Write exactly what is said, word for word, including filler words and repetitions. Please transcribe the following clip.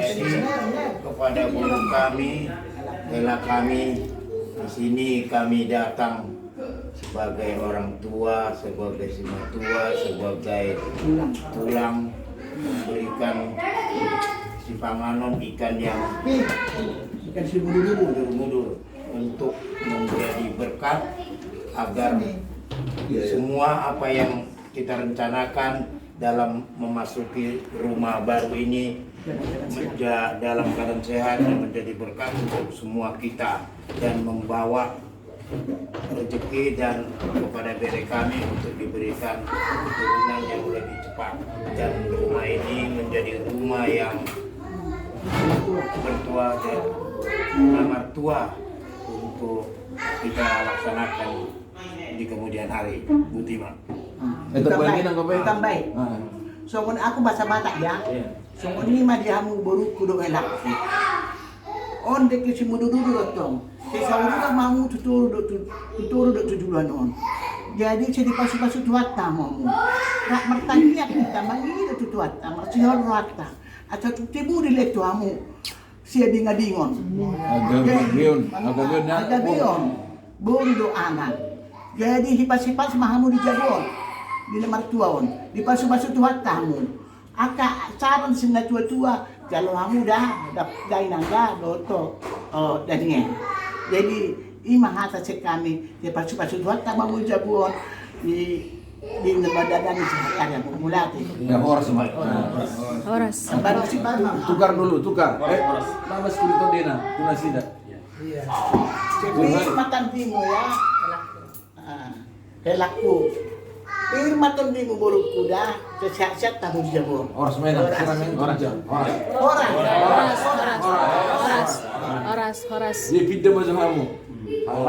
Jadi, kepada boru kami, hela kami, di sini kami datang sebagai orang tua, sebagai simatua, sebagai tulang, memberikan sipanganon ikan yang mudur-mudur untuk menjadi berkat agar semua apa yang kita rencanakan dalam memasuki rumah baru ini menja- dalam keadaan sehat dan menjadi berkat untuk semua kita dan membawa rezeki dan kepada bere kami untuk diberikan keturunan yang lebih cepat dan rumah ini menjadi rumah yang bertuah dan mertua untuk kita laksanakan di kemudian hari. Buti ma. Eh, tambai, tambai. Songon aku bahasa Batak ya. Songon i ma di hamu borungku dohot helangku. On dengke simudur-udur do tong. Sai saur-uran ma hamu tu toru dohot tu toru dohot tu juluan on. Jadi sai dipasu-pasu Tuhanta hamu. Rap martangiang hita mangido tu Tuhanta, marsihol rohanta. Asa tung tibu dilehon tu hamu siabinga-bingon. Agabeon, agabeon. Boru dohot anak. Jadi hipas-hipas ma hamu di jabu on, di na martua on, dipasu-pasu Tuhanta hamu. Angka saron sian na tua-tua, jalo hamu da, da inang da, dohot, o, da nian. Jadi i ma hata sian hami, dipasu-pasu Tuhanta ma hamu di jabu on, di Di na mardadani si Hataria, mauliate. Ya, horas ma. Horas. Tukar dulu, tukar. Eh, horas. Bagas kulit tondena tu nasida. Iya. Pir ma tondimu ya. Helangku. Pir ma tondimu borungku da. Sehat-sehat hamu di jabu on. Horas ma. Horas. Horas. Horas. Horas. Dia pindah masuk kamu.